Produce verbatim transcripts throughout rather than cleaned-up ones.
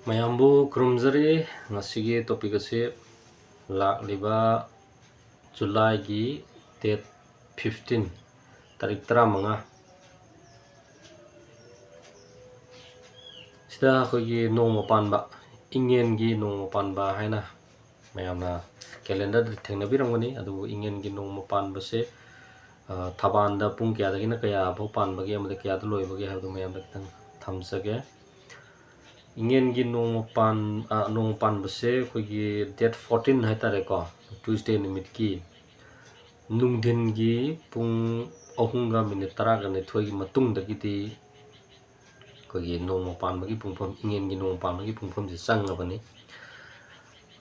ꯃꯌꯥꯝꯕꯨ ꯈꯨꯔꯨꯝꯖꯔꯤ꯫ ꯉꯁꯤꯒꯤ topic ꯑꯁꯤ ꯂꯥꯛꯂꯤꯕ Julyꯒꯤ date fifteen, ꯇꯥꯔꯤꯛ ꯇꯔꯥꯃꯉꯥ, ꯁꯤꯗ ꯑꯩꯈꯣꯏꯒꯤ ꯅꯣꯡꯃ ꯄꯥꯟꯕ, ꯏꯉꯦꯟꯒꯤ ꯅꯣꯡꯃ ꯄꯥꯟꯕ ꯍꯥꯏꯅ ꯃꯌꯥꯝꯅ calendarꯗ ꯊꯦꯡꯅꯕꯤꯔꯝꯒꯅꯤ꯫ ꯑꯗꯨꯕꯨ ꯏꯉꯦꯟꯒꯤ ꯅꯣꯡꯃ ꯄꯥꯟꯕꯁꯦ, ꯑ, ꯊꯕꯥꯟꯗ ꯄꯨꯡ ꯀꯌꯥꯗꯒꯤꯅ ꯀꯌꯥꯐꯥꯎ ꯄꯥꯟꯕꯒꯦ ꯑꯃꯗꯤ ꯀꯌꯥꯗ ꯂꯣꯏꯕꯒꯦ ꯍꯥꯏꯕꯗꯨ ꯃꯌꯥꯝꯗ ꯈꯤꯇꯪ ꯊꯝꯖꯒꯦ꯫ ꯏꯉꯦꯟꯒꯤ ꯅꯣꯡꯃ ꯄꯥꯟ-, ꯑ, ꯅꯣꯡꯃ ꯄꯥꯟꯕꯁꯦ ꯑꯩꯈꯣꯏꯒꯤ date fourteen ꯍꯥꯏꯇꯥꯔꯦꯀꯣ, Tuesday ꯅꯨꯃꯤꯠꯀꯤ ꯅꯨꯡꯊꯤꯟꯒꯤ ꯄꯨꯡ ꯑꯍꯨꯝꯒ minute ꯇꯔꯥꯒ ꯅꯤꯊꯣꯏꯒꯤ ꯃꯇꯨꯡꯗꯒꯤꯗꯤ ꯑꯩꯈꯣꯏꯒꯤ ꯅꯣꯡꯃ ꯄꯥꯟꯕꯒꯤ ꯄꯨꯡꯐꯝ, ꯏꯉꯦꯟꯒꯤ ꯅꯣꯡꯃ ꯄꯥꯟꯕꯒꯤ ꯄꯨꯡꯐꯝꯁꯦ ꯆꯪꯉꯕꯅꯤ꯫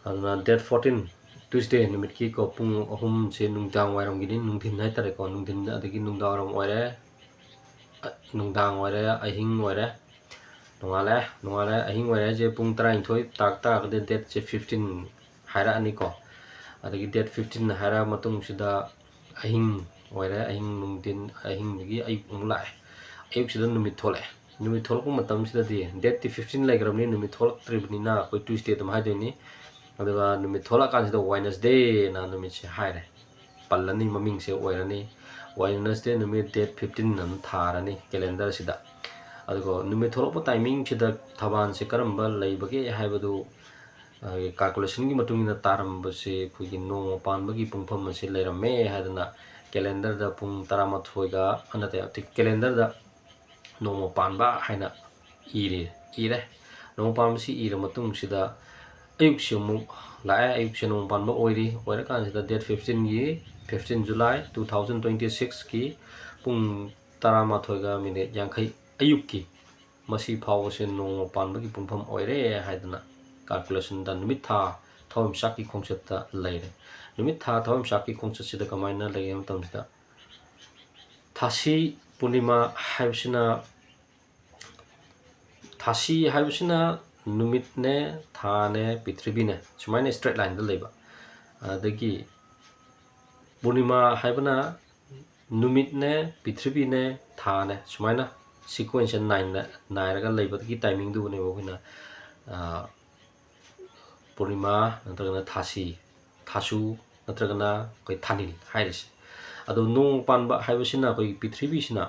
ꯑꯗꯨꯅ date fourteen, Tuesday ꯅꯨꯃꯤꯠꯀꯤꯀꯣ, ꯄꯨꯡ ꯑꯍꯨꯝꯁꯦ ꯅꯨꯡꯗꯥꯡ ꯋꯥꯏꯔꯝꯒꯤꯅꯤ, ꯅꯨꯡꯊꯤꯟ ꯍꯥꯏꯇꯥꯔꯦꯀꯣ, ꯅꯨꯡꯊꯤꯟ ꯑꯗꯒꯤ ꯅꯨꯡꯗꯥꯡ ꯋꯥꯏꯔꯝ ꯑꯣꯏꯔꯦ, ꯑ, ꯅꯨꯡꯗꯥꯡ ꯑꯣꯏꯔꯦ, ꯑꯍꯤꯡ ꯑꯣꯏꯔꯦ, ꯅꯣꯡꯉꯥꯜꯂꯦ, ꯅꯣꯡꯉꯥꯜꯂꯦ, ꯑꯍꯤꯡ ꯑꯣꯏꯔꯦ ꯍꯥꯏꯁꯦ ꯄꯨꯡ ꯇꯔꯥꯅꯤꯊꯣꯏ ꯇꯥꯔꯛ ꯇꯥꯔꯒꯗꯤ dateꯁꯦ fifteen ꯍꯥꯏꯔꯛꯑꯅꯤꯀꯣ꯫ ꯑꯗꯒꯤ date fifteen ꯍꯥꯏꯔꯛꯑ ꯃꯇꯨꯡꯁꯤꯗ ꯑꯍꯤꯡ ꯑꯣꯏꯔꯦ, ꯑꯍꯤꯡ ꯅꯨꯡꯊꯤꯟ, ꯑꯍꯤꯡꯗꯒꯤ ꯑꯌꯨꯛ ꯑꯃꯨꯛ ꯂꯥꯛꯑꯦ꯫ ꯑꯌꯨꯛꯁꯤꯗ ꯅꯨꯃꯤꯠ ꯊꯣꯛꯂꯛꯑꯦ꯫ ꯅꯨꯃꯤꯠ ꯊꯣꯛꯂꯛꯄ ꯃꯇꯝꯁꯤꯗꯗꯤ dateꯇꯤ fifteen ꯂꯩꯈ꯭ꯔꯕꯅꯤ, ꯅꯨꯃꯤꯠ ꯊꯣꯛꯂꯛꯇ꯭ꯔꯤꯕꯅꯤꯅ ꯑꯩꯈꯣꯏ Tuesday ꯑꯗꯨꯝ ꯍꯥꯏꯗꯣꯏꯅꯤ꯫ ꯑꯗꯨꯒ ꯅꯨꯃꯤꯠ ꯊꯣꯛꯂꯛꯑꯀꯥꯟꯁꯤꯗ Wednesdayꯅ ꯅꯨꯃꯤꯠꯁꯦ ꯍꯥꯏꯔꯦ, ꯄꯜꯂꯅꯤ, ꯃꯃꯤꯡꯁꯦ ꯑꯣꯏꯔꯅꯤ꯫ Wednesday ꯅꯨꯃꯤꯠ date fifteen ꯑꯗꯨꯝ ꯊꯥꯔꯅꯤ calendarꯁꯤꯗ꯫ ꯑꯗꯨꯒ ꯅꯨꯃꯤꯠ ꯊꯣꯛꯂꯛꯄ timingꯁꯤꯗ ꯊꯕꯥꯟꯁꯦ ꯀꯔꯝꯕ ꯂꯩꯕꯒꯦ ꯍꯥꯏꯕꯗꯨ, ꯑ, calculationꯒꯤ ꯃꯇꯨꯡ ꯏꯟꯅ ꯇꯥꯔꯝꯕꯁꯦ ꯑꯩꯈꯣꯏꯒꯤ ꯅꯣꯡꯃ ꯄꯥꯟꯕꯒꯤ ꯄꯨꯡꯐꯝ ꯑꯁꯤ ꯂꯩꯔꯝꯃꯦ ꯍꯥꯏꯗꯅ calendarꯗ ꯄꯨꯡ ꯇꯔꯥꯃꯥꯊꯣꯏꯒ, ꯑ, ꯅꯠꯇꯦ, calendarꯗ ꯅꯣꯡꯃ ꯄꯥꯟꯕ ꯍꯥꯏꯅ ꯏꯔꯦ, ꯏꯔꯦ꯫ ꯅꯣꯡꯃ ꯄꯥꯟꯕꯁꯤ ꯏꯔ ꯃꯇꯨꯡꯁꯤꯗ ꯑꯌꯨꯛꯁꯤ ꯑꯃꯨꯛ ꯂꯥꯛꯑꯦ꯫ ꯑꯌꯨꯛꯁꯦ ꯅꯣꯡꯃ ꯄꯥꯟꯕ ꯑꯣꯏꯔꯤ꯫ ꯑꯣꯏꯔꯀꯥꯟꯁꯤꯗ date fifteenꯒꯤ, fifteen July two thousand twenty sixꯀꯤ ꯄꯨꯡ ꯇꯔꯥꯃꯥꯊꯣꯏꯒ minute ꯌꯥꯡꯈꯩ ꯑꯌꯨꯛꯀꯤ, ꯃꯁꯤ ꯐꯥꯎꯕꯁꯦ ꯅꯣꯡꯃ ꯄꯥꯟꯕꯒꯤ ꯄꯨꯡꯐꯝ ꯑꯣꯏꯔꯦ ꯍꯥꯏꯗꯅ calculationꯗ ꯅꯨꯃꯤꯠ ꯊꯥ ꯊꯋꯥꯟꯃꯤꯆꯥꯛꯀꯤ ꯈꯣꯡꯆꯠꯇ ꯂꯩꯔꯦ꯫ ꯅꯨꯃꯤꯠ ꯊꯥ ꯊꯋꯥꯟꯃꯤꯆꯥꯛꯀꯤ ꯈꯣꯡꯆꯠꯁꯤꯗ ꯀꯃꯥꯏꯅ ꯂꯩꯒꯦ ꯍꯥꯏꯕ ꯃꯇꯝꯁꯤꯗ, ꯊꯥꯁꯤ ꯄꯨꯔꯅꯤꯃꯥ ꯍꯥꯏꯕꯁꯤꯅ, ꯊꯥꯁꯤ ꯍꯥꯏꯕꯁꯤꯅ ꯅꯨꯃꯤꯠꯅꯦ, ꯊꯥꯅꯦ, ꯄ꯭ꯔꯤꯊꯤꯕꯤꯅꯦ, ꯁꯨꯃꯥꯏꯅ straight lineꯗ ꯂꯩꯕ꯫ ꯑꯗꯒꯤ ꯄꯨꯔꯅꯤꯃꯥ ꯍꯥꯏꯕꯅ ꯅꯨꯃꯤꯠꯅꯦ, ꯄ꯭ꯔꯤꯊꯤꯕꯤꯅꯦ, ꯊꯥꯅꯦ, ꯁꯨꯃꯥꯏꯅ sequenceꯁꯦ ꯅꯥꯏꯅ, ꯅꯥꯏꯔꯒ ꯂꯩꯕꯒꯤ timingꯗꯨꯕꯨꯅꯦꯕ ꯑꯩꯈꯣꯏꯅ ꯄꯨꯔꯅꯤꯃꯥ ꯅꯠꯇ꯭ꯔꯒꯅ ꯊꯥꯁꯤ, ꯊꯥꯁꯨ ꯅꯠꯇ꯭ꯔꯒꯅ ꯑꯩꯈꯣꯏ ꯊꯥꯅꯤꯜ ꯍꯥꯏꯔꯤꯁꯦ꯫ ꯑꯗꯣ ꯅꯣꯡ ꯄꯥꯟꯕ ꯍꯥꯏꯕꯁꯤꯅ ꯑꯩꯈꯣꯏꯒꯤ ꯄ꯭ꯔꯤꯊꯤꯕꯤꯁꯤꯅ,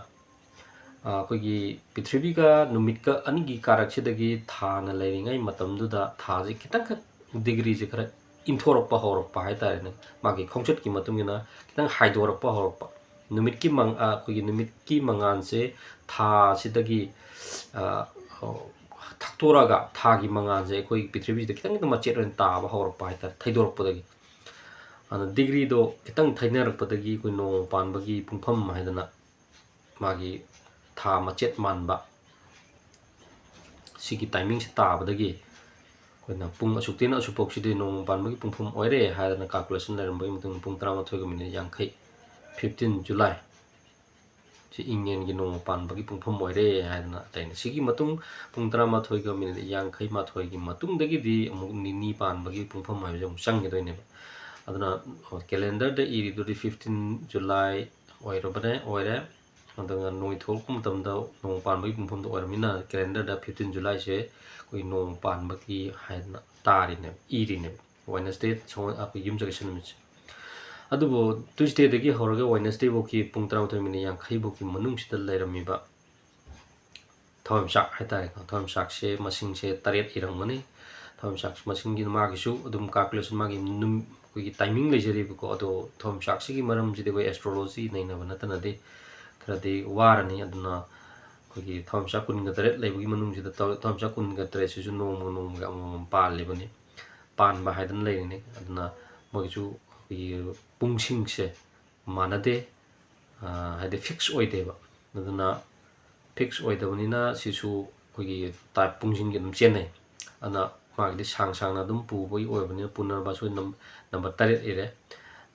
ꯑꯩꯈꯣꯏꯒꯤ ꯄ꯭ꯔꯤꯊꯤꯕꯤꯒ ꯅꯨꯃꯤꯠꯀ ꯑꯅꯤꯒꯤ ꯀꯥꯔꯛꯁꯤꯗꯒꯤ ꯊꯥꯅ ꯂꯩꯔꯤꯉꯩ ꯃꯇꯝꯗꯨꯗ ꯊꯥꯁꯦ ꯈꯤꯇꯪꯈꯛ ꯗꯤꯒ꯭ꯔꯤꯁꯦ ꯈꯔ ꯏꯟꯊꯣꯔꯛꯄ ꯍꯧꯔꯛꯄ ꯍꯥꯏꯇꯥꯔꯦꯅꯦ, ꯃꯥꯒꯤ ꯈꯣꯡꯆꯠꯀꯤ ꯃꯇꯨꯡ ꯏꯟꯅ ꯈꯤꯇꯪ ꯍꯥꯏꯗꯣꯔꯛꯄ ꯍꯧꯔꯛꯄ꯫ ꯅꯨꯃꯤꯠꯀꯤ ꯃꯪ-, ꯑ, ꯑꯩꯈꯣꯏꯒꯤ ꯅꯨꯃꯤꯠꯀꯤ ꯃꯉꯥꯜꯁꯦ ꯊꯥꯁꯤꯗꯒꯤ, ꯑ, ꯊꯛꯇꯣꯔꯛꯑꯒ ꯊꯥꯒꯤ ꯃꯉꯥꯜꯁꯦ ꯑꯩꯈꯣꯏ ꯄ꯭ꯔꯤꯊꯤꯕꯤꯁꯤꯗ ꯈꯤꯇꯪ ꯈꯤꯇꯪ ꯃꯆꯦꯠ ꯑꯣꯏꯅ ꯇꯥꯕ ꯍꯧꯔꯛꯄ ꯍꯥꯏꯇꯥꯔꯦ, ꯊꯩꯗꯣꯔꯛꯄꯗꯒꯤ꯫ ꯑꯗꯨꯅ ꯗꯤꯒ꯭ꯔꯤꯗꯣ ꯈꯤꯇꯪ ꯊꯩꯅꯔꯛꯄꯗꯒꯤ ꯑꯩꯈꯣꯏ ꯅꯣꯡ ꯄꯥꯟꯕꯒꯤ ꯄꯨꯡꯐꯝ ꯍꯥꯏꯗꯅ ꯃꯥꯒꯤ ꯊꯥ ꯃꯆꯦꯠ ꯃꯥꯟꯕ ꯁꯤꯒꯤ ꯇꯥꯏꯃꯤꯡꯁꯦ ꯇꯥꯕꯗꯒꯤ ꯑꯩꯈꯣꯏꯅ ꯄꯨꯡ ꯑꯁꯨꯛꯇꯩꯅ ꯑꯁꯨꯛꯐꯥꯎꯁꯤꯗꯤ ꯅꯣꯡ ꯄꯥꯟꯕꯒꯤ ꯄꯨꯡꯐꯝ ꯑꯣꯏꯔꯦ ꯍꯥꯏꯗꯅ ꯀꯥꯜꯀꯨꯂꯦꯁꯟ ꯂꯩꯔꯝꯕꯒꯤ ꯃꯇꯨꯡ ꯄꯨꯡ ꯇꯔꯥꯃꯥꯊꯣꯏꯒ ꯃꯤꯅꯤꯠ ꯌꯥꯡꯈꯩ, fifteen July, ꯁꯤ ꯏꯪꯉꯦꯟꯒꯤ ꯅꯣꯡ ꯄꯥꯟꯕꯒꯤ ꯄꯨꯡꯐꯝ ꯑꯣꯏꯔꯦ ꯍꯥꯏꯗꯅ ꯂꯩꯅꯩ꯫ ꯁꯤꯒꯤ ꯃꯇꯨꯡ ꯄꯨꯡ ꯇꯔꯥꯃꯥꯊꯣꯏꯒ ꯃꯤꯅꯤꯠ ꯌꯥꯡꯈꯩ ꯃꯥꯊꯣꯏꯒꯤ ꯃꯇꯨꯡꯗꯒꯤꯗꯤ ꯑꯃꯨꯛ ꯅꯤꯅꯤ ꯄꯥꯟꯕꯒꯤ ꯄꯨꯡꯐꯝ ꯍꯥꯏꯕꯁꯦ ꯑꯃꯨꯛ ꯆꯪꯒꯗꯣꯏꯅꯦꯕ꯫ ꯑꯗꯨꯅ ꯀꯦꯂꯦꯟꯗꯔꯗ ꯏꯔꯤꯗꯨꯗꯤ fifteen July ꯑꯣꯏꯔꯕꯅꯦ, ꯑꯣꯏꯔꯦ꯫ ꯑꯗꯨꯒ ꯅꯣꯡ ꯊꯣꯛꯂꯛꯄ ꯃꯇꯝꯗ ꯅꯣꯡ ꯄꯥꯟꯕꯒꯤ ꯄꯨꯡꯐꯝꯗ ꯑꯣꯏꯔꯕꯅꯤꯅ ꯀꯦꯂꯦꯟꯗꯔꯗ fifteen Julyꯁꯦ ꯑꯩꯈꯣꯏ ꯅꯣꯡ ꯄꯥꯟꯕꯒꯤ ꯍꯥꯏꯗꯅ ꯇꯥꯔꯤꯅꯦꯕ, ꯏꯔꯤꯅꯦꯕ꯫ Wednesday, ꯁꯒꯣꯜ, ꯑꯩꯈꯣꯏ ꯌꯨꯝꯁꯀꯩꯁ ꯅꯨꯃꯤꯠꯁꯦ꯫ ꯑꯗꯨꯕꯨ Tuesdayꯗꯒꯤ ꯍꯧꯔꯒ Wednesdayꯐꯥꯎꯒꯤ ꯄꯨꯡ ꯇꯔꯥꯃꯥꯊꯣꯏ ꯃꯤꯅꯤꯠ ꯌꯥꯡꯈꯩꯐꯥꯎꯒꯤ ꯃꯅꯨꯡꯁꯤꯗ ꯂꯩꯔꯝꯃꯤꯕ ꯊꯋꯥꯟꯃꯤꯆꯥꯛ ꯍꯥꯏꯇꯥꯔꯦꯀꯣ, ꯊꯋꯥꯟꯃꯤꯆꯥꯛꯁꯦ ꯃꯁꯤꯡꯁꯦ ꯇꯔꯦꯠ ꯏꯔꯝꯒꯅꯤ꯫ ꯊꯋꯥꯟꯃꯤꯆꯥꯛ ꯃꯁꯤꯡꯒꯤ ꯃꯥꯒꯤꯁꯨ ꯑꯗꯨꯝ ꯀꯥꯜꯀꯨꯂꯦꯁꯟ ꯃꯥꯒꯤ ꯅꯨꯝ-, ꯑꯩꯈꯣꯏꯒꯤ ꯇꯥꯏꯃꯤꯡ ꯂꯩꯖꯔꯤꯕꯀꯣ꯫ ꯑꯗꯣ ꯊꯋꯥꯟꯃꯤꯆꯥꯛꯁꯤꯒꯤ ꯃꯔꯝꯁꯤꯗꯤ ꯑꯩꯈꯣꯏ ꯑꯦꯁꯇ꯭ꯔꯣꯂꯣꯖꯤ ꯅꯩꯅꯕ ꯅꯠꯇꯅꯗꯤ ꯈꯔꯗꯤ ꯋꯥꯔꯅꯤ꯫ ꯑꯗꯨꯅ ꯑꯩꯈꯣꯏꯒꯤ ꯊꯋꯥꯟꯃꯤꯆꯥꯛ ꯀꯨꯟꯒ ꯇꯔꯦꯠ ꯂꯩꯕꯒꯤ ꯃꯅꯨꯡꯁꯤꯗ ꯇꯧ-, ꯊꯋꯥꯟꯃꯤꯆꯥꯛ ꯀꯨꯟꯒ ꯇꯔꯦꯠꯁꯤꯁꯨ ꯅꯣꯡꯃ ꯅꯣꯡꯃꯒꯤ ꯑꯃꯃꯝ ꯄꯥꯜꯂꯤꯕꯅꯤ, ꯄꯥꯟꯕ ꯍꯥꯏꯗꯅ ꯂꯩꯔꯤꯅꯤ꯫ ꯑꯗꯨꯅ ꯃꯣꯏꯒꯤꯁꯨ ꯑꯩꯈꯣꯏꯒꯤ ꯄꯨꯡꯁꯤꯡꯁꯦ ꯃꯥꯟꯅꯗꯦ, ꯑ, ꯍꯥꯏꯗꯤ ꯐꯤꯛꯁ ꯑꯣꯏꯗꯦꯕ꯫ ꯑꯗꯨꯅ ꯐꯤꯛꯁ ꯑꯣꯏꯗꯕꯅꯤꯅ ꯁꯤꯁꯨ ꯑꯩꯈꯣꯏꯒꯤ ꯇꯥꯏꯞ ꯄꯨꯡꯁꯤꯡꯒꯤ ꯑꯗꯨꯝ ꯆꯦꯟꯅꯩ꯫ ꯑꯗꯨꯅ ꯃꯥꯒꯤꯗꯤ ꯁꯥꯡ ꯁꯥꯡꯅ ꯑꯗꯨꯝ ꯄꯨꯕꯒꯤ ꯑꯣꯏꯕꯅꯤꯅ ꯄꯨꯅꯔꯕꯥꯁꯨ ꯅꯝ-, ꯅꯝꯕꯔ ꯇꯔꯦꯠ ꯏꯔꯦ꯫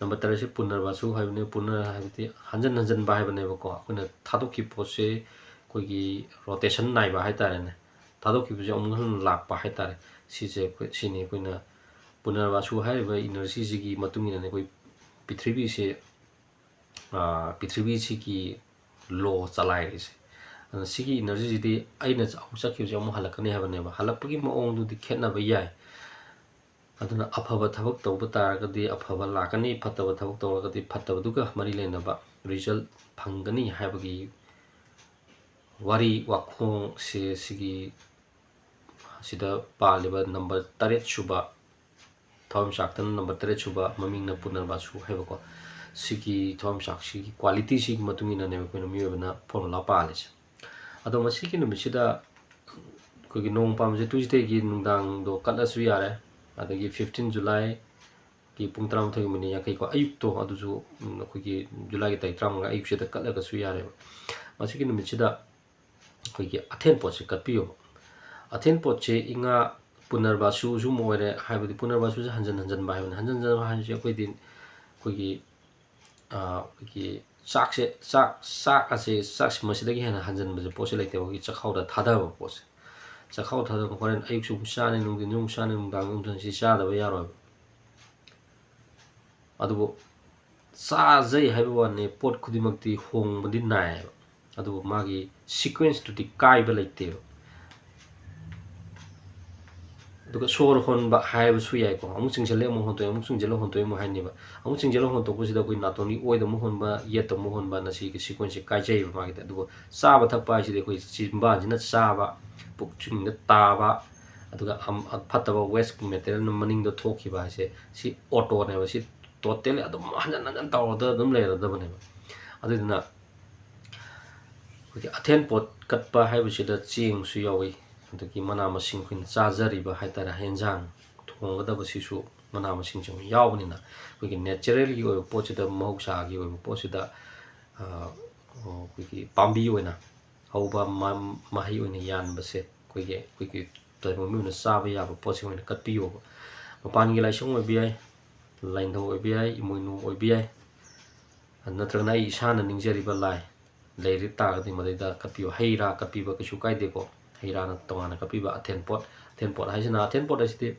ꯅꯝꯕꯔ ꯇꯔꯦꯠꯁꯤ ꯄꯨꯅꯔꯕꯥꯁꯨ ꯍꯥꯏꯕꯅꯤ, ꯄꯨꯅꯔ ꯍꯥꯏꯕꯗꯤ ꯍꯟꯖꯟ ꯍꯟꯖꯟꯕ ꯍꯥꯏꯕꯅꯦꯕꯀꯣ꯫ ꯑꯩꯈꯣꯏꯅ ꯊꯥꯗꯣꯛꯈꯤꯕ ꯄꯣꯠꯁꯦ ꯑꯩꯈꯣꯏꯒꯤ ꯔꯣꯇꯦꯁꯟ ꯅꯥꯏꯕ ꯍꯥꯏꯇꯥꯔꯦꯅꯦ, ꯊꯥꯗꯣꯛꯈꯤꯕꯁꯦ ꯑꯃꯨꯛ ꯍꯟꯅ ꯂꯥꯛꯄ ꯍꯥꯏꯇꯥꯔꯦ꯫ ꯁꯤꯁꯦ ꯑꯩꯈꯣꯏ, ꯁꯤꯅꯤ ꯑꯩꯈꯣꯏꯅ ꯄꯨꯅꯔꯕꯥꯁꯨ ꯍꯥꯏꯔꯤꯕ ꯏꯅꯔꯖꯤꯁꯤꯒꯤ ꯃꯇꯨꯡ ꯏꯟꯅꯅꯦ ꯑꯩꯈꯣꯏ ꯄ꯭ꯔꯤꯊꯤꯕꯤꯁꯦ, ꯑ, ꯄ꯭ꯔꯤꯊꯤꯕꯤꯁꯤꯒꯤ ꯂꯣ ꯆꯂꯥꯏꯔꯤꯁꯦ꯫ ꯑꯗꯨꯅ ꯁꯤꯒꯤ ꯏꯅꯔꯖꯤꯁꯤꯗꯤ ꯑꯩꯅ ꯑꯃꯨꯛ ꯆꯠꯈꯤꯕꯁꯦ ꯑꯃꯨꯛ ꯍꯜꯂꯛꯀꯅꯤ ꯍꯥꯏꯕꯅꯦꯕ꯫ ꯍꯜꯂꯛꯄꯒꯤ ꯃꯑꯣꯡꯗꯨꯗꯤ ꯈꯦꯠꯅꯕ ꯌꯥꯏ꯫ ꯑꯗꯨꯅ ꯑꯐꯕ ꯊꯕꯛ ꯇꯧꯕ ꯇꯥꯔꯒꯗꯤ ꯑꯐꯕ ꯂꯥꯛꯀꯅꯤ, ꯐꯠꯇꯕ ꯊꯕꯛ ꯇꯧꯔꯒꯗꯤ ꯐꯠꯇꯕꯗꯨꯒ ꯃꯔꯤ ꯂꯩꯅꯕ ꯔꯤꯖꯜ ꯐꯪꯒꯅꯤ ꯍꯥꯏꯕꯒꯤ ꯋꯥꯔꯤ ꯋꯥꯈꯣꯡꯁꯦ ꯁꯤꯒꯤ ꯁꯤꯗ ꯄꯥꯜꯂꯤꯕ ꯅꯝꯕꯔ ꯇꯔꯦꯠ ꯁꯨꯕ ꯊꯋꯥꯟꯃꯤꯆꯥꯛꯇꯅ ꯅꯝꯕꯔ ꯇꯔꯦꯠ ꯁꯨꯕ, ꯃꯃꯤꯡꯅ ꯄꯨꯅꯔꯕꯥꯁꯨ ꯍꯥꯏꯕꯀꯣ꯫ ꯁꯤꯒꯤ ꯊꯋꯥꯟꯃꯤꯆꯥꯛꯁꯤꯒꯤ ꯀ꯭ꯋꯥꯂꯤꯇꯤꯁꯤꯒꯤ ꯃꯇꯨꯡ ꯏꯟꯅꯅꯦꯕ ꯑꯩꯈꯣꯏꯅ ꯃꯤꯑꯣꯏꯕꯅ ꯐꯣꯔꯃꯨꯂꯥ ꯄꯥꯜꯂꯤꯁꯦ꯫ ꯑꯗꯣ ꯃꯁꯤꯒꯤ ꯅꯨꯃꯤꯠꯁꯤꯗ ꯑꯩꯈꯣꯏꯒꯤ ꯅꯣꯡ ꯄꯥꯟꯕꯁꯦ ꯇ꯭ꯌꯨꯁꯗꯦꯒꯤ ꯅꯨꯡꯗꯥꯡꯗꯣ ꯀꯠꯂꯁꯨ ꯌꯥꯔꯦ, ꯑꯗꯒꯤ ꯐꯤꯐꯇꯤꯟ ꯖꯨꯂꯥꯏꯒꯤ ꯄꯨꯡ ꯇꯔꯥꯃꯥꯊꯣꯏꯒꯤ ꯃꯤꯅꯤꯠ ꯌꯥꯡꯈꯩꯀꯣ, ꯑꯌꯨꯛꯇꯣ, ꯑꯗꯨꯁꯨ, ꯎꯝ, ꯑꯩꯈꯣꯏꯒꯤ ꯖꯨꯂꯥꯏꯒꯤ ꯇꯥꯔꯤꯛ ꯇꯔꯥꯃꯉꯥ ꯑꯌꯨꯛꯁꯤꯗ ꯀꯠꯂꯒꯁꯨ ꯌꯥꯔꯦꯕ꯫ ꯃꯁꯤꯒꯤ ꯅꯨꯃꯤꯠꯁꯤꯗ ꯑꯩꯈꯣꯏꯒꯤ ꯑꯊꯦꯟ ꯄꯣꯠꯁꯦ ꯀꯠꯄꯤꯌꯣꯕ꯫ ꯑꯊꯦꯟ ꯄꯣꯠꯁꯦ ꯏꯉꯥ ꯄꯨꯅꯔꯕꯥꯁꯨꯁꯨ ꯑꯃ ꯑꯣꯏꯔꯦ, ꯍꯥꯏꯕꯗꯤ ꯄꯨꯅꯔꯕꯥꯁꯨꯁꯦ ꯍꯟꯖꯟ ꯍꯟꯖꯟꯕ ꯍꯥꯏꯕꯅꯤ꯫ ꯍꯟꯖꯟ ꯍꯟꯖꯟꯕ ꯍꯥꯏꯕꯁꯦ ꯑꯩꯈꯣꯏꯗꯤ, ꯑꯩꯈꯣꯏꯒꯤ, ꯑ, ꯑꯩꯈꯣꯏꯒꯤ ꯆꯥꯛꯁꯦ, ꯆꯥꯛ, ꯆꯥꯛ ꯑꯁꯦ, ꯆꯥꯛ ꯃꯁꯤꯗꯒꯤ ꯍꯦꯟꯅ ꯍꯟꯖꯟꯕꯁꯦ ꯄꯣꯠꯁꯦ ꯂꯩꯇꯦꯕ꯫ ꯑꯩꯈꯣꯏꯒꯤ ꯆꯥꯛꯈꯥꯎꯗ ꯊꯥꯗꯕ ꯄꯣꯠꯁꯦ, ꯆꯥꯛꯈꯥꯎ ꯊꯥꯗꯕ, ꯍꯣꯔꯦꯟ ꯑꯌꯨꯛꯁꯨ ꯑꯃꯨꯛ ꯆꯥꯅꯤ, ꯅꯨꯡꯊꯤꯟꯁꯨ ꯑꯃꯨꯛ ꯆꯥꯅꯤ, ꯅꯨꯡꯗꯥꯡꯁꯨ ꯑꯃꯨꯛ ꯆꯥꯅꯤ, ꯁꯤ ꯆꯥꯗꯕ ꯌꯥꯔꯣꯏꯕ꯫ ꯑꯗꯨꯕꯨ ꯆꯥꯖꯩ ꯍꯥꯏꯕ ꯋꯥꯅꯤ, ꯄꯣꯠ ꯈꯨꯗꯤꯡꯃꯛꯇꯤ ꯍꯣꯡꯕꯗꯤ ꯅꯥꯏꯌꯦꯕ, ꯑꯗꯨꯕꯨ ꯃꯥꯒꯤ ꯁꯤꯀ꯭ꯋꯦꯟꯁꯇꯨꯗꯤ ꯀꯥꯏꯕ ꯂꯩꯇꯦꯕ꯫ ꯑꯗꯨꯒ ꯁꯣꯔ ꯍꯣꯟꯕ ꯍꯥꯏꯕꯁꯨ ꯌꯥꯏꯀꯣ, ꯑꯃꯨꯛ ꯆꯤꯡꯁꯤꯜꯂꯦ, ꯑꯃꯨꯛ ꯍꯣꯟꯇꯣꯛꯑꯦ, ꯑꯃꯨꯛ ꯆꯤꯡꯁꯤꯜꯂꯦ, ꯍꯣꯟꯇꯣꯛꯑꯦ, ꯑꯃꯨꯛ ꯍꯥꯏꯅꯦꯕ꯫ ꯑꯃꯨꯛ ꯆꯤꯡꯁꯤꯜꯂ ꯍꯣꯟꯇꯣꯛꯄꯁꯤꯗ ꯑꯩꯈꯣꯏ ꯅꯥꯇꯣꯟꯒꯤ ꯑꯣꯏꯗ ꯑꯃꯨꯛ ꯍꯣꯟꯕ, ꯌꯦꯠꯇ ꯑꯃꯨꯛ ꯍꯣꯟꯕ, ꯅꯁꯤꯒꯤ ꯁꯤꯀ꯭ꯋꯦꯟꯁꯁꯦ ꯀꯥꯏꯖꯩꯌꯦꯕ ꯃꯥꯒꯤꯗꯤ꯫ ꯑꯗꯨꯒ ꯆꯥꯕ ꯊꯛꯄ ꯍꯥꯏꯁꯤꯗꯤ ꯑꯩꯈꯣꯏ ꯆꯤꯟꯕꯥꯟꯁꯤꯅ ꯆꯥꯕ, ꯄꯨꯛꯁꯤꯡꯗ ꯇꯥꯕ, ꯑꯗꯨꯒ ꯑꯝ-, ꯐꯠꯇꯕ ꯋꯦꯁ ꯃꯦꯇꯔꯤꯌꯦꯜꯅ ꯃꯅꯤꯡꯗ ꯊꯣꯛꯈꯤꯕ ꯍꯥꯏꯁꯦ, ꯁꯤ ꯑꯣꯇꯣꯅꯦꯕ꯫ ꯁꯤ ꯇꯣꯇꯦꯜꯂꯤ ꯑꯗꯨꯝ ꯍꯟꯖꯟ ꯍꯟꯖꯟ ꯇꯧꯔꯗ ꯑꯗꯨꯝ ꯂꯩꯔꯗꯕꯅꯦꯕ꯫ ꯑꯗꯨꯗꯨꯅ ꯑꯩꯈꯣꯏꯒꯤ ꯑꯊꯦꯟ ꯄꯣꯠ ꯀꯠꯄ ꯍꯥꯏꯕꯁꯤꯗ ꯆꯦꯡꯁꯨ ꯌꯥꯎꯏ, ꯑꯗꯒꯤ ꯃꯅꯥ ꯃꯁꯤꯡ ꯑꯩꯈꯣꯏꯅ ꯆꯥꯖꯔꯤꯕ ꯍꯥꯏꯇꯥꯔꯦ, ꯍꯦꯟꯖꯥꯡ ꯊꯣꯡꯒꯗꯕꯁꯤꯁꯨ ꯃꯅꯥ ꯃꯁꯤꯡꯁꯦ ꯑꯃꯨꯛ ꯌꯥꯎꯕꯅꯤꯅ, ꯑꯩꯈꯣꯏꯒꯤ ꯅꯦꯆꯔꯦꯜꯒꯤ ꯑꯣꯏꯕ ꯄꯣꯠꯁꯤꯗ, ꯃꯍꯧꯁꯥꯒꯤ ꯑꯣꯏꯕ ꯄꯣꯠꯁꯤꯗ, ꯑ, ꯑꯩꯈꯣꯏꯒꯤ ꯄꯥꯝꯕꯤ ꯑꯣꯏꯅ ꯍꯧꯕ ꯃ-, ꯃꯍꯩ ꯑꯣꯏꯅ ꯌꯥꯟꯕꯁꯦ ꯑꯩꯈꯣꯏꯒꯤ, ꯑꯩꯈꯣꯏꯒꯤ ꯇꯥꯏꯕꯪ ꯃꯤꯑꯣꯏꯅ ꯆꯥꯕ ꯌꯥꯕ ꯄꯣꯠꯁꯤꯡ ꯑꯣꯏꯅ ꯀꯠꯄꯤꯌꯣꯕ꯫ ꯃꯄꯥꯟꯒꯤ ꯂꯥꯏꯁꯪ ꯑꯣꯏꯕ ꯌꯥꯏ, ꯂꯥꯏꯅꯤꯡꯊꯧ ꯑꯣꯏꯕ ꯌꯥꯏ, ꯏꯃꯣꯏꯅꯨ ꯑꯣꯏꯕ ꯌꯥꯏ, ꯅꯠꯇ꯭ꯔꯒꯅ ꯑꯩ ꯏꯁꯥꯅ ꯅꯤꯡꯖꯔꯤꯕ ꯂꯥꯏ ꯂꯩꯔꯤ ꯇꯥꯔꯒꯗꯤ ꯃꯗꯩꯗ ꯀꯠꯄꯤꯌꯨ꯫ ꯍꯩ ꯔꯥ ꯀꯠꯄꯤꯕ ꯀꯩꯁꯨ ꯀꯥꯏꯗꯦꯀꯣ꯫ ꯍꯩ ꯔꯥꯅ ꯇꯣꯉꯥꯟꯅ ꯀꯠꯄꯤꯕ꯫ ꯑꯊꯦꯟ ꯄꯣꯠ, ꯑꯊꯦꯟ ꯄꯣꯠ ꯍꯥꯏꯁꯤꯅ, ꯑꯊꯦꯟ ꯄꯣꯠ ꯍꯥꯏꯁꯤꯗꯤ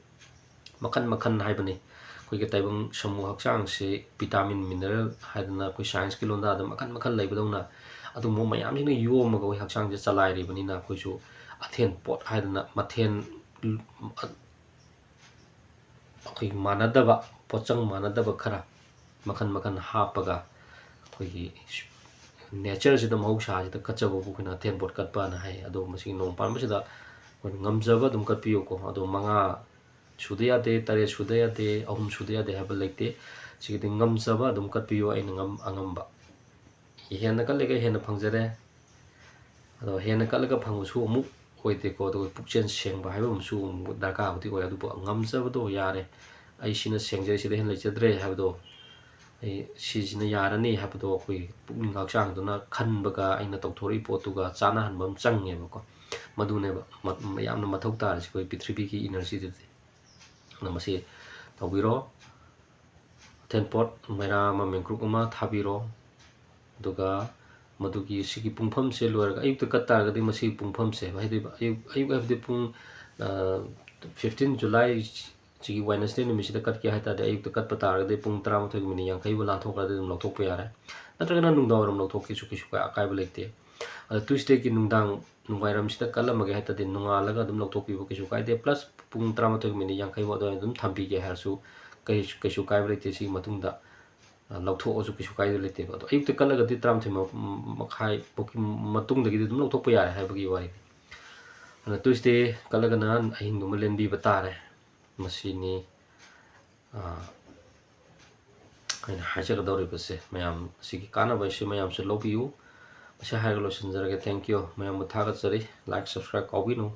ꯃꯈꯟ ꯃꯈꯟ ꯍꯥꯏꯕꯅꯤ꯫ ꯑꯩꯈꯣꯏꯒꯤ ꯇꯥꯏꯕꯪ ꯁꯃꯨ ꯍꯛꯆꯥꯡꯁꯤ ꯚꯤꯇꯥꯃꯤꯟ, ꯃꯤꯅꯔꯦꯜ ꯍꯥꯏꯗꯅ ꯑꯩꯈꯣꯏ ꯁꯥꯏꯟꯁꯀꯤ ꯂꯣꯟꯗꯥꯗ ꯃꯈꯟ ꯃꯈꯟ ꯂꯩꯕꯗꯧꯅ, ꯑꯗꯨꯒꯨꯝꯕ ꯃꯌꯥꯝꯁꯤꯅ ꯌꯣꯝꯃꯒ ꯑꯩꯈꯣꯏ ꯍꯛꯆꯥꯡꯁꯦ ꯆꯂꯥꯏꯔꯤꯕꯅꯤꯅ, ꯑꯩꯈꯣꯏꯁꯨ ꯑꯊꯦꯟ ꯄꯣꯠ ꯍꯥꯏꯗꯅ ꯃꯊꯦꯜ, ꯑꯩꯈꯣꯏ ꯃꯥꯟꯅꯗꯕ, ꯄꯣꯠꯆꯪ ꯃꯥꯟꯅꯗꯕ ꯈꯔ ꯃꯈꯟ ꯃꯈꯟ ꯍꯥꯞꯄꯒ, ꯑꯩꯈꯣꯏꯒꯤ natureꯁꯤꯗ, ꯃꯍꯧꯁꯥꯁꯤꯗ ꯀꯠꯆꯕꯕꯨ ꯑꯩꯈꯣꯏꯅ ꯑꯊꯦꯟ ꯄꯣꯠ ꯀꯠꯄꯅ ꯍꯥꯏ꯫ ꯑꯗꯣ ꯃꯁꯤꯒꯤ ꯅꯣꯡ ꯄꯥꯟꯕꯁꯤꯗ ꯑꯩꯈꯣꯏꯅ ꯉꯝꯖꯕ ꯑꯗꯨꯝ ꯀꯠꯄꯤꯌꯨꯀꯣ꯫ ꯑꯗꯣ ꯃꯉꯥ ꯁꯨꯗ ꯌꯥꯗꯦ, ꯇꯔꯦꯠ ꯁꯨꯗ ꯌꯥꯗꯦ, ꯑꯍꯨꯝ ꯁꯨꯗ ꯌꯥꯗꯦ ꯍꯥꯏꯕ ꯂꯩꯇꯦ꯫ ꯁꯤꯒꯤꯗꯤ ꯉꯝꯖꯕ ꯑꯗꯨꯝ ꯀꯠꯄꯤꯌꯨ, ꯑꯩꯅ ꯉꯝ-, ꯑꯉꯝꯕ꯫ ꯍꯦꯟꯅ ꯀꯠꯂꯤꯈꯩ ꯍꯦꯟꯅ ꯐꯪꯖꯔꯦ꯫ ꯑꯗꯣ ꯍꯦꯟꯅ ꯀꯠꯂꯒ ꯐꯪꯕꯁꯨ ꯑꯃꯨꯛ ꯑꯣꯏꯗꯦꯀꯣ꯫ ꯑꯗꯨꯒ ꯄꯨꯛꯆꯦꯜ ꯁꯦꯡꯕ ꯍꯥꯏꯕ ꯑꯃꯁꯨ ꯑꯃꯨꯛ ꯗꯔꯀꯥꯔꯕꯨꯗꯤ ꯑꯣꯏ꯫ ꯑꯗꯨꯕꯨ ꯉꯝꯖꯕꯗꯣ ꯌꯥꯔꯦ, ꯑꯩ ꯁꯤꯅ ꯁꯦꯡꯖꯔꯦ, ꯁꯤꯗ ꯍꯦꯟꯅ ꯂꯩꯖꯗ꯭ꯔꯦ ꯍꯥꯏꯕꯗꯣ, ꯑꯩ ꯁꯤꯁꯤꯅ ꯌꯥꯔꯅꯤ ꯍꯥꯏꯕꯗꯣ ꯑꯩꯈꯣꯏꯒꯤ ꯄꯨꯛꯅꯤꯡ ꯍꯛꯆꯥꯡꯗꯨꯅ ꯈꯟꯕꯒ ꯑꯩꯅ ꯇꯧꯊꯣꯔꯛꯏ ꯄꯣꯠꯇꯨꯒ ꯆꯥꯟꯅꯍꯟꯕ ꯑꯃ ꯆꯪꯉꯦꯕꯀꯣ꯫ ꯃꯗꯨꯅꯦꯕ ꯃ-, ꯌꯥꯝꯅ ꯃꯊꯧ ꯇꯥꯔꯤꯁꯦ ꯑꯩꯈꯣꯏ ꯄ꯭ꯔꯤꯊꯤꯕꯤꯒꯤ energyꯗꯗꯤ꯫ ꯑꯗꯨꯅ ꯃꯁꯤ ꯇꯧꯕꯤꯔꯣ꯫ ꯑꯊꯦꯟ ꯄꯣꯠ ꯃꯩꯔꯥ ꯑꯃ, ꯃꯦꯡꯀ꯭ꯔꯨꯛ ꯑꯃ ꯊꯥꯕꯤꯔꯣ꯫ ꯑꯗꯨꯒ ꯃꯗꯨꯒꯤ, ꯁꯤꯒꯤ ꯄꯨꯡꯐꯝꯁꯦ ꯂꯣꯏꯔꯒ, ꯑꯌꯨꯛꯇ ꯀꯠ ꯇꯥꯔꯒꯗꯤ ꯃꯁꯤꯒꯤ ꯄꯨꯡꯐꯝꯁꯦ, ꯍꯥꯏꯗꯤ ꯑꯌꯨꯛ, ꯑꯌꯨꯛ ꯍꯥꯏꯕꯗꯤ ꯄꯨꯡ, ꯑ, fifteen July, ꯁꯤꯒꯤ Wednesday ꯅꯨꯃꯤꯠꯁꯤꯗ ꯀꯠꯀꯦ ꯍꯥꯏ ꯇꯥꯔꯗꯤ, ꯑꯌꯨꯛꯇ ꯀꯠꯄ ꯇꯥꯔꯒꯗꯤ ꯄꯨꯡ ꯇꯔꯥꯃꯥꯊꯣꯏꯒꯤ minute ꯌꯥꯡꯈꯩꯕꯨ ꯂꯥꯟꯊꯣꯛꯈ꯭ꯔꯗꯤ ꯑꯗꯨꯝ ꯂꯧꯊꯣꯛꯄ ꯌꯥꯔꯦ꯫ ꯅꯠꯇ꯭ꯔꯒꯅ ꯅꯨꯡꯗꯥꯡ ꯋꯥꯏꯔꯝ ꯂꯧꯊꯣꯛꯀꯦꯁꯨ ꯀꯩꯁꯨ ꯀꯥꯏ-, ꯑꯀꯥꯏꯕ ꯂꯩꯇꯦ꯫ ꯑꯗꯣ Tuesdayꯒꯤ ꯅꯨꯡꯗꯥꯡ ꯅꯨꯡꯋꯥꯏꯔꯝꯁꯤꯗ ꯀꯠꯂꯝꯃꯒꯦ ꯍꯥꯏ ꯇꯥꯔꯗꯤ, ꯅꯣꯡꯉꯥꯜꯂꯒ ꯑꯗꯨꯝ ꯂꯧꯊꯣꯛꯄꯤꯕ ꯀꯩꯁꯨ ꯀꯥꯏꯗꯦ꯫ Plus ꯄꯨꯡ ꯇꯔꯥꯃꯥꯊꯣꯏꯒꯤ minute ꯌꯥꯡꯈꯩ ꯐꯥꯎ ꯑꯗꯨꯃꯥꯏꯅ ꯑꯗꯨꯝ ꯊꯝꯕꯤꯒꯦ ꯍꯥꯏꯔꯁꯨ ꯀꯩꯁꯨ, ꯀꯩꯁꯨ ꯀꯥꯏꯕ ꯂꯩꯇꯦ꯫ ꯁꯤꯒꯤ ꯃꯇꯨꯡꯗ, ꯑ, ꯂꯧꯊꯣꯛꯑꯁꯨ ꯀꯩꯁꯨ ꯀꯥꯏꯕ ꯂꯩꯇꯦꯕ꯫ ꯑꯗꯣ ꯑꯌꯨꯛꯇ ꯀꯠꯂꯒꯗꯤ ꯇꯔꯥꯃꯥꯊꯣꯏ ꯃ-, ꯃꯈꯥꯏ ꯐꯥꯎꯒꯤ ꯃꯇꯨꯡꯗꯒꯤꯗꯤ ꯑꯗꯨꯝ ꯂꯧꯊꯣꯛꯄ ꯌꯥꯔꯦ ꯍꯥꯏꯕꯒꯤ ꯋꯥꯔꯤꯅꯤ꯫ ꯑꯗꯨꯅ Tuesday ꯀꯠꯂꯒꯅ ꯑꯍꯤꯡꯗꯨꯃ ꯂꯦꯟꯕꯤꯕ ꯇꯥꯔꯦ꯫ ꯃꯁꯤꯅꯤ, ꯑ, ꯑꯩꯅ ꯍꯥꯏꯖꯒꯗꯧꯔꯤꯕꯁꯦ꯫ ꯃꯌꯥꯝ ꯑꯁꯤꯒꯤ ꯀꯥꯟꯅꯕ ꯑꯁꯤ ꯃꯌꯥꯝꯁꯨ ꯂꯧꯕꯤꯌꯨ꯫ ꯃꯁꯤ ꯍꯥꯏꯔꯒ ꯂꯣꯏꯁꯤꯟꯖꯔꯒꯦ꯫ Thank you꯫ ꯃꯌꯥꯝꯕꯨ ꯊꯥꯒꯠꯆꯔꯤ꯫ Like, subscribe ꯀꯥꯎꯕꯤꯅꯨ꯫